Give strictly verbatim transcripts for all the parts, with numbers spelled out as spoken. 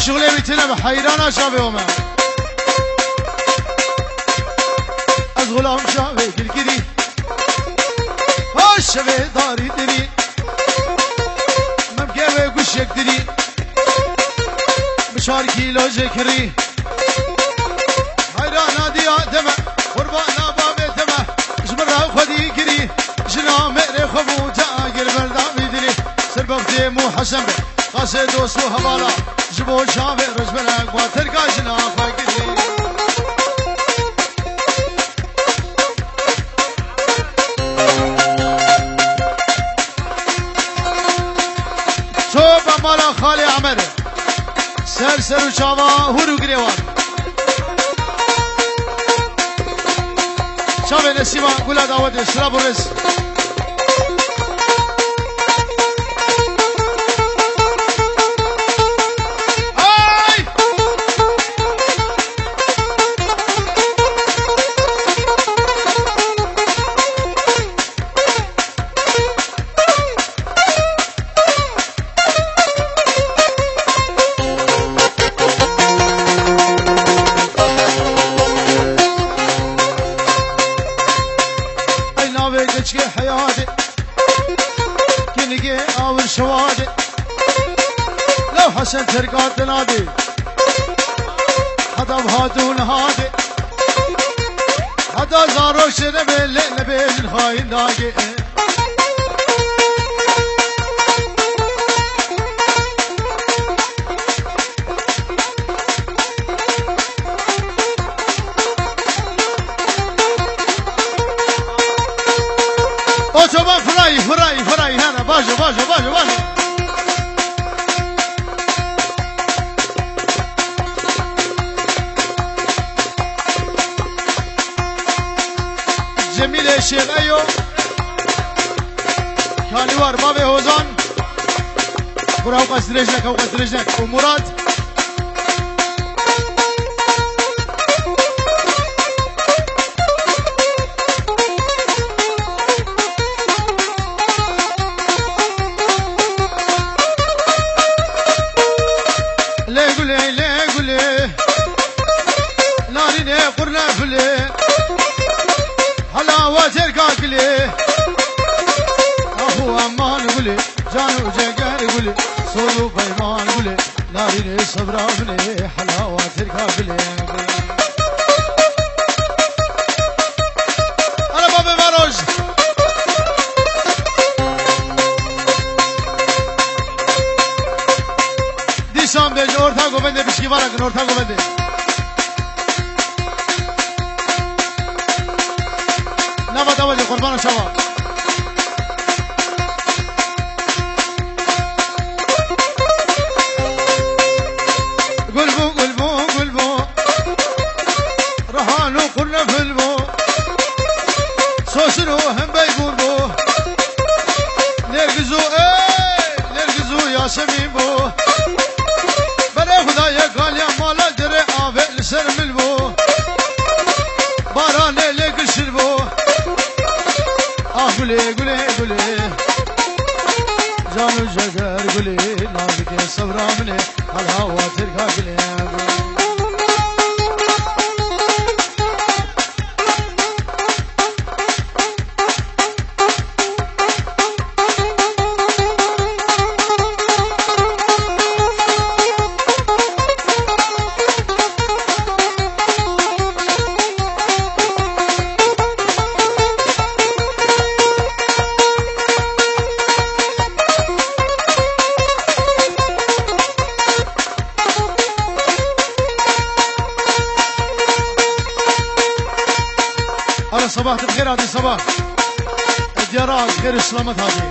Şixulê wî tune bi heyrana çavê ome. Ez xulam çavê gilgirî. Ha şevê darî dirî. Mem gevê guşek dirî. Bi çar kîlo jê kirî. Heyrana diya deme, qurbana bavê deme. Ji min re xwedî girî. Jina mêrê xwe bû cagir berdavî dilî. Ser bextê mû Hesen be. Qasê dost û hevala. Ji bo çavê rojbelek wa terka jina xwe girî. Ço be mala xalê Emer. Ser ser û çava hûr û girê wan. Çavê Nesîma gula dawetê sira burêz. Ay! Ey navê keçikê heyatê, kinigê awir şewatê. Lew Hesen terka tenadê. Heta bi hatûn hadê. Heta zarok şêne be lê nebêjin xayîn dagê. O çoban firayî, firayî, firayî, hene, bajo, bajo, bajo, bajo. Cemîlê Şêxeyo, Kanîwar, bavê Hozan, Bura ew qas dirêj neke, ew qas dirêj neke. Û Murat. Lê gulê, lê gulê. Narînê qurne filê. Helawa terka gilê. Ahu eman gulê. Can û ceger gulê, sor û peyman gulê, narînê sebra min ê, helawa tirka gulê. Ana babê Varoş. Dîsan bêj orta govendê, pişkî vara kin orta govendê. Nava dawetê qurbana çawa. Gul bû, gul bû, gul bû. Rihan û qurne fil bû. Sosin û hembey bûr bû. Nêrgiz û ey, Nêrgiz û Yasemîn bû. Berê Xwedayê kaliya mala derê avê li ser min bû. Baranê lê gişir bû. Ah gulê, gulê, gulê. Can û ceger gulê, nazikê sebra min ê. Hal hawa tirka gilê. Ara sabah, xêr hatî sabah. Diyara xêr û selamet hatî.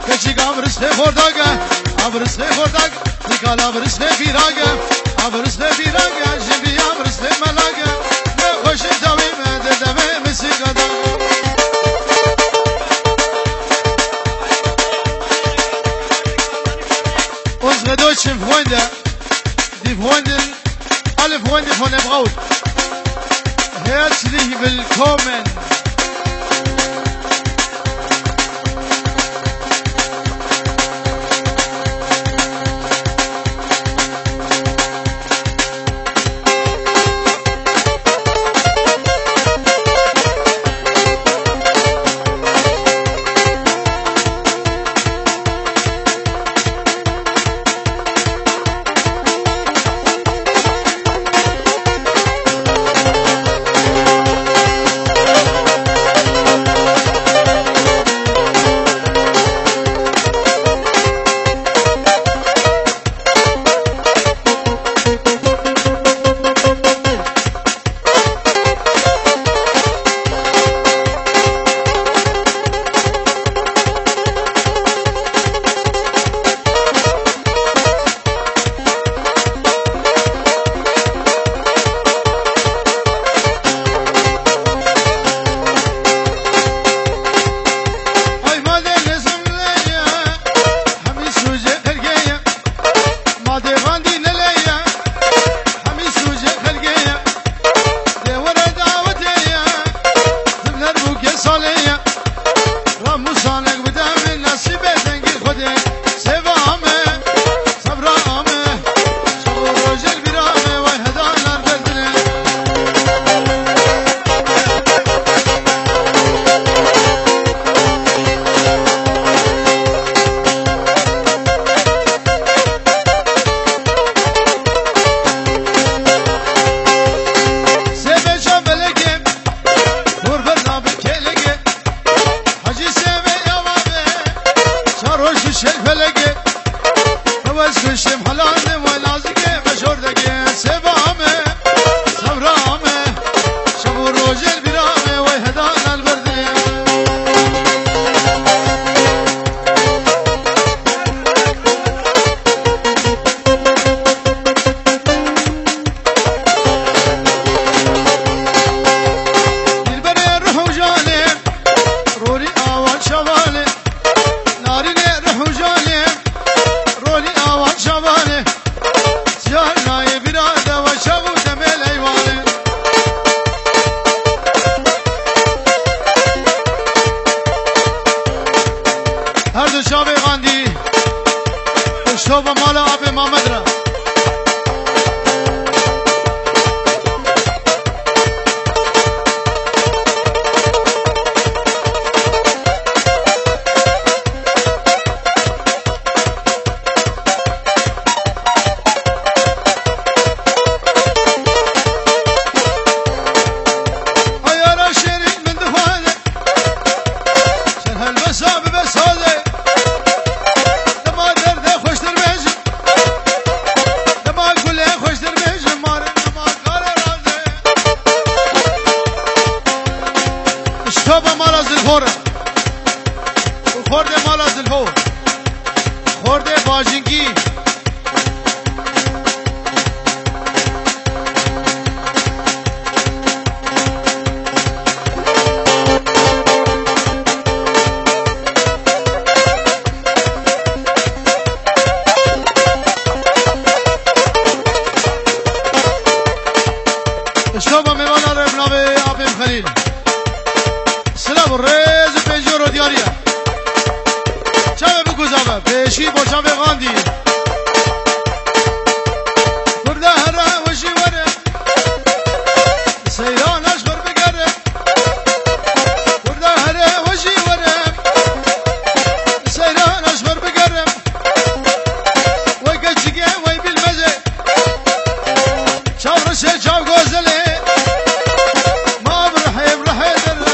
Keçik abristê xordak e, abristê xordak, nikal abristê pîrak e, abristê pîrak e, jin bî abristê melak e. Ne xweşik dawî me, de devê misika da. Unsere deutschen Freunde, die Freundin, alle Freunde von der Braut. Herzlich willkommen. Ma dê vandî neleye, hemî sûcê xelkê ye. Dê were dawetê ye, zimler bû ke salê ye. Ramusanek bide min nasîbê dengê Xwedê. Sêva ame, sebra ame, şev û rojê li bîra me, way hedanar berdine. Sê beşa belekê, hûr berna bi kêlekê. Hacî Sêvê ya me be, çar roj şeş felekê. Hewes kuşim helalim, we nazikê, meşordekê. Sêva me, sebra me, şev û rojê li bîra me, wey hedanan berdê. Dilberê ruh û canê, rorî awan şavanê. Narînê ruh û canê, rorî awan şavanê. Siyar nayê bîra de we şev û demê leywanê. Her du çavê Gandî, şoba mala apê Mamed re. Ayara şêrîn min dixwaze, ser helbesa bibe saze. Dema derdê xweştir bêjim, dema gulê xweştir bêjim, mare dema kare raze. Şoba mala Zilxor e. Xordê mala Zilxo. Xordê Bajinkî. Şoba mêvanan re bi navê apê Xelîl. Silav û rêz û pêncî euro diyarî ye. Çavê bikuza me, pêşî bo çavê Gandî. Kurda here we jî were, seyran ez xwe bigere. Kurda here we jî were, seyran ez xwe bigere. We keçikê, we bilmezê. Çav rişê, çav gozelê, ma bi rihê, bi rihê dere.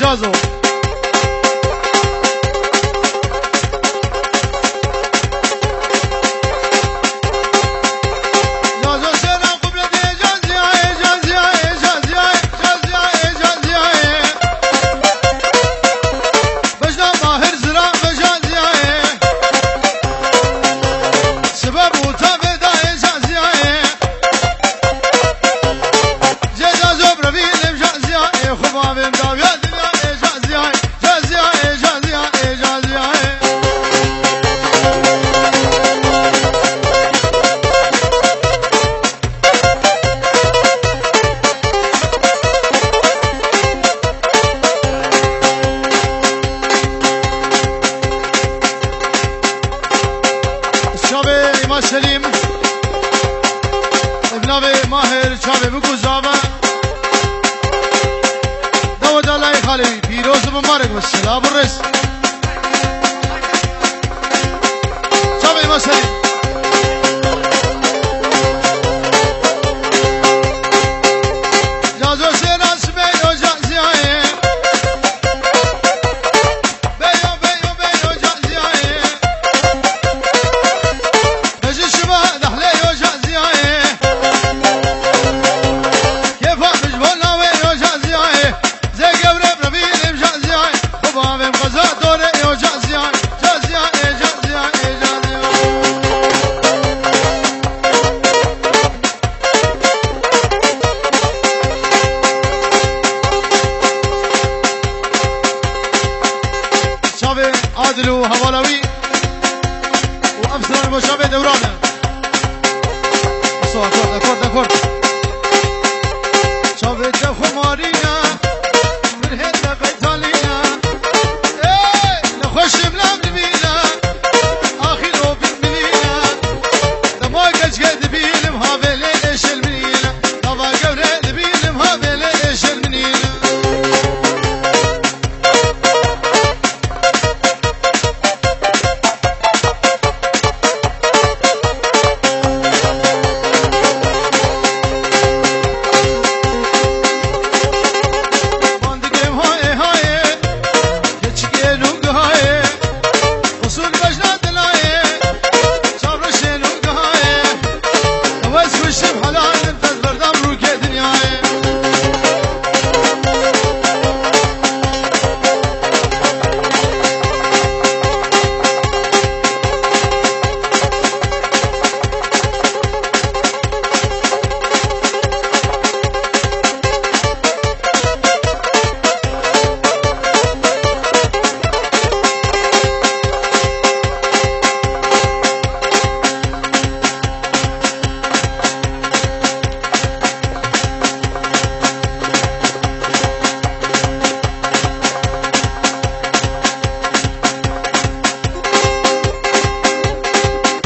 Cazo. Cazo sena kubretê caziyayê, caziyayê, caziyayê, caziyayê, caziyayê. Bejna mahir zira ve caziyayê. Sebeb û tavê dayê caziyayê. Ceza zobrevî lem caziyayê. Xubavên dawiya dinya ê caziyayê. Caziyayê, caziyayê, caziyayê. Çavê Îma Selîm, ev navê Mahir, çavê min ku zava. Dawa da layê xalê wî, pîroz û mibarek be, silav û rêz. Çavê Îma Selîm. Cazo sena sibê yo caziyayê. Beyo, beyo, beyo caziyayê. Bejî şiva dahlê yo caziyayê. Kêfa mij bona wê yo caziyayê. Zê gewre bi revî lêm caziyayê. Xubavêm xeza dore yo caziyayê. Caziyayê, caziyayê, caziyayê. Çavê Adil û hevala wî û ev stran bo çavê Dewran e. So, akord, akord, akord. Çavê te xumarî ye, min hête qeytalî ye. Ê, nexweşim lav dibîne, axî lo bin dibîne. Dema keçke dibînim, havêlê êşel min îne. Dava gewre dibînim, havêlê êşel min îne.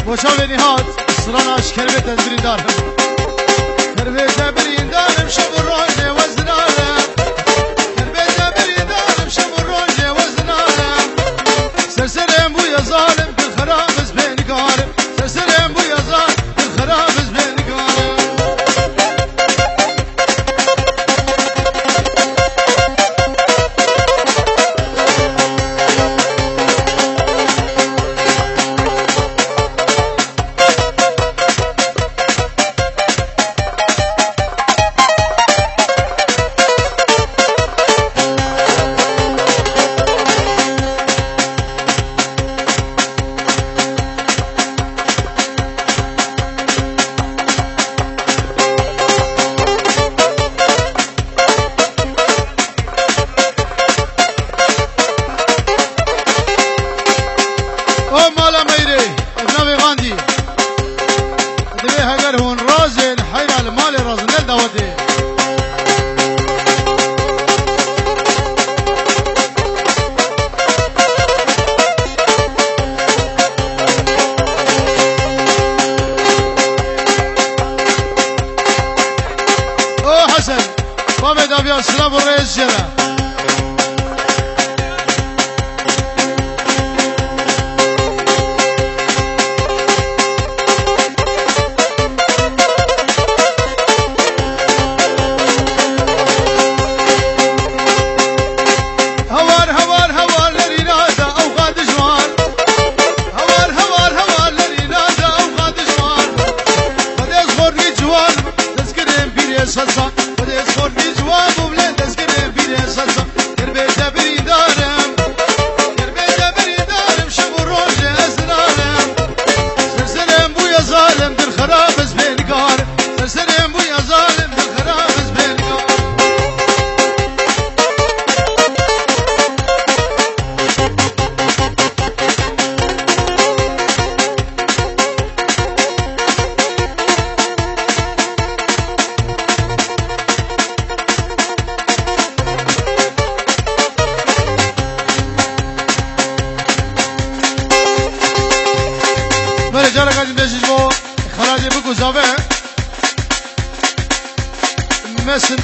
Bo çavê Nîhat, strana ji Kerbê te birîndar im. Kerbê te birîndar im, şev û rojê we zina ye. Kerbê te birîndar im, şev û rojê we zina ye. Serserê em bûye zalim, kir xerab ez bê nikarim. Serserê em bûye zalim, kir xerab ez bê nikarim.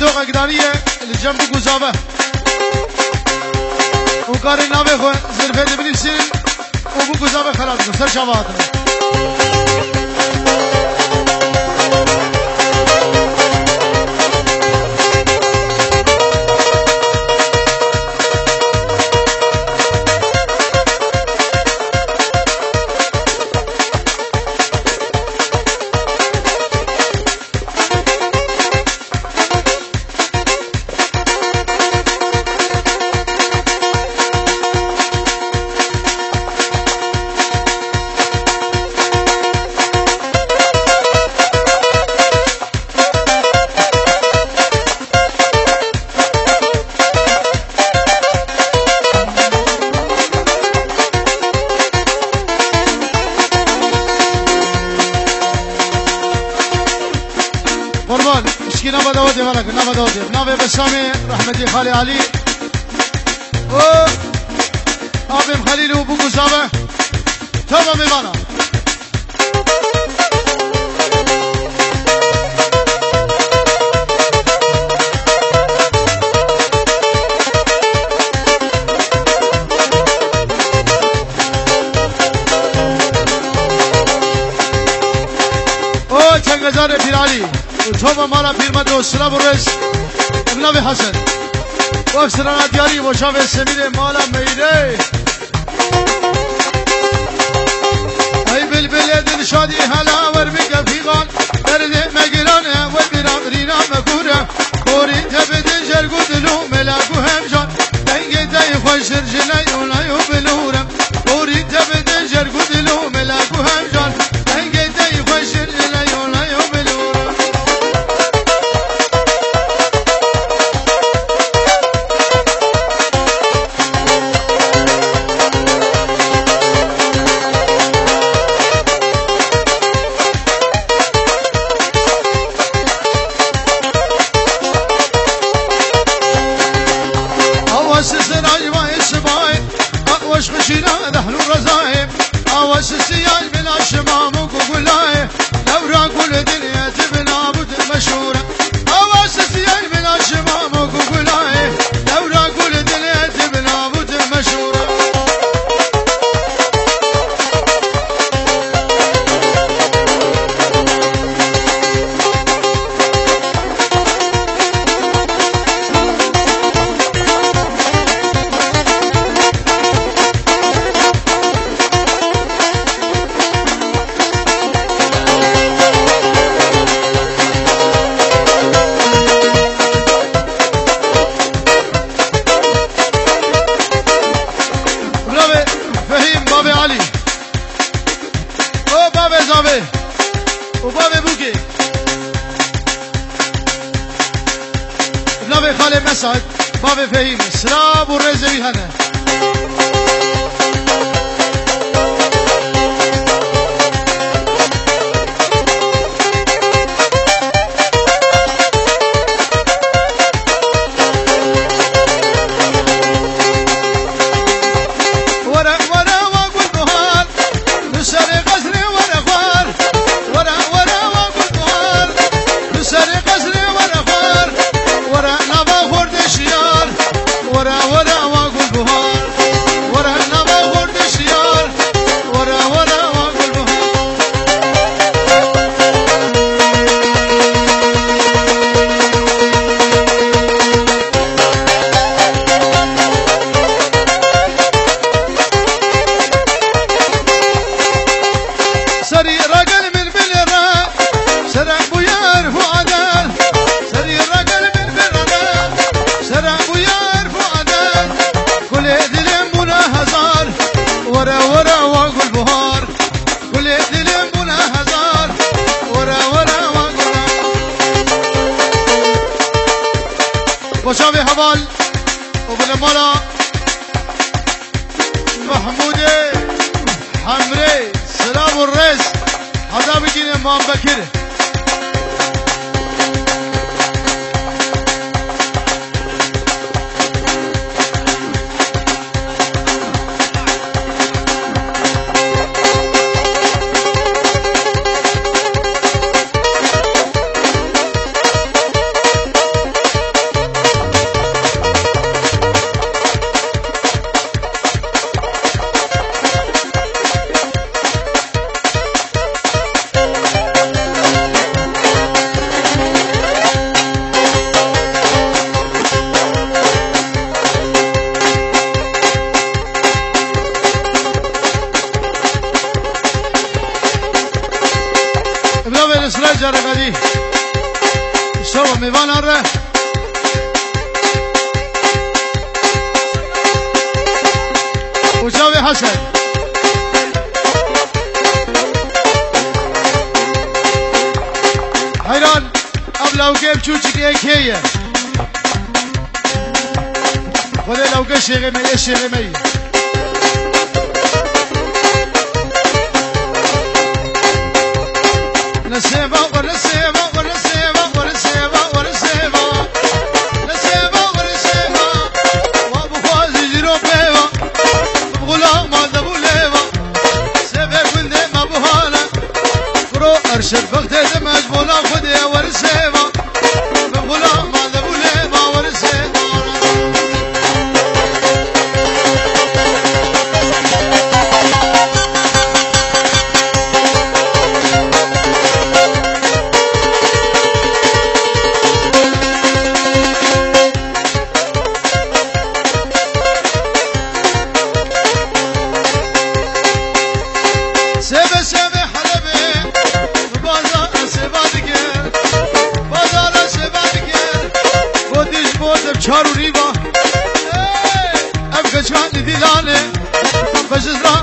Doxek daniye li cem bû guzave. Û karê navê xwe zirfê dibilîsînin û bû guzave xelat bû. Ser çava hatine. Qurban, şikî nava dawetê vana kir, nava dawetê. Navê Besamê, rehmetî Xalê Alî. O, abim Xelîl û bû guzave. Tava mêvana. O Çengezarê Pîralî û çava mala pîrmeto silav û rêz. Em navê Hesen. Wek sirana diyarî bo çavê Semîrê mala Meyrê. Ey bilbilê dilşadî hela wer bike fîxan. Derdê me giran e, we bira birîna me kûr e. Borî te bidin jerg û dil û melak û hemjan. Dengê te yî xweştir ji ley û ley û bilûr e. Borî te bidin jerg û dil û melak û hemjan. Dengê te yî xweştir ji ley û ley û bilûr e. Awa sizin ayvayê sibayê, awa şxişîna dehlû rezayê, awa sisiyay bila şimam û gugulayê, lewra gul dilê tibina bû meşhûr. Awa sisiyay bila şimam û gugulayê, lewra gul dilê tibina bû meşhûr. Bravê Fehîm, bavê Alî. O bavê Zavê. O bavê Bûkê. Navê xalê Mesad, bavê Fehîm. Silav û rêzê wî hene. Were, were, wa Gulbihar, li serê qesrê were xwar. Were, were, wa Gulbihar, li serê qesrê were xwar. Were, nava xwerdê şiyar. Were, were, wa Gulbihar. Were, nava xwerdê şiyar. Were, were, wa Gulbihar. Serî ragel min bilê re, sere bûyer Fuade. Serî ragel min bilê re, sere bûyer Fuade. Gulê dilê bûne hezar, were were wa Gulbihar. Gulê dilê bûne hezar, were were wa Gulbihar. Bo çavê heval û bilemala Mehmûdê Hemrê, silav û rêz. Heta bigîne Mam Bekir. Hesen. Heyran, ev lawkê biçûçikê kê ye? Xwedê lawkê şêxê me ye, şêxê me ye. Nesêva, we nesêva, we nesêva, we nesêva, we nesêva. Nesêva, we nesêva. Wa bixwazî jîro pêva. Bi xulama de bû lêva. Sêvê gundê me buhane. Kuro erşet bextê de me ji bona Xwedê we nesêva. Bi xulama de bû lêva we nesêva. Sêve sêve Helebê, bazar sêva dikir, bazar sêva dikir. Gotî ji bo te çar û nîva. Hey! Ev keçan dîlanê, xwe ji zira